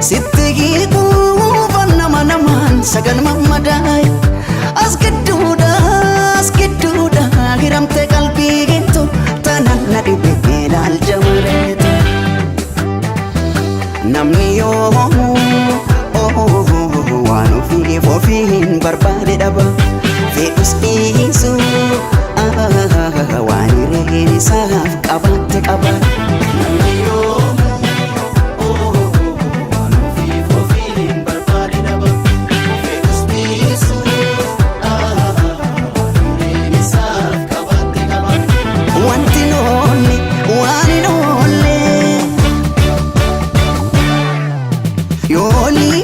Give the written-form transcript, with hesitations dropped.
Sitti hiikuufan nama namaan sagal mammadaa'e. As gidduudha, as gidduudha, hiramte qalbii gintu tanan na dhibe ilaalcha mareetu. Namni yoomuu waan ofiif ofiin barbaade dhaba. Fe'us dhiisu waan hireen isaaf qabaatte qaba. Namni yoomuu waan ofiif ofiin barbaade dhaba. Fe'us dhiisu waan hireen isaaf qabaatte qaba. Wanti noonni waan hin oolle. Yoolii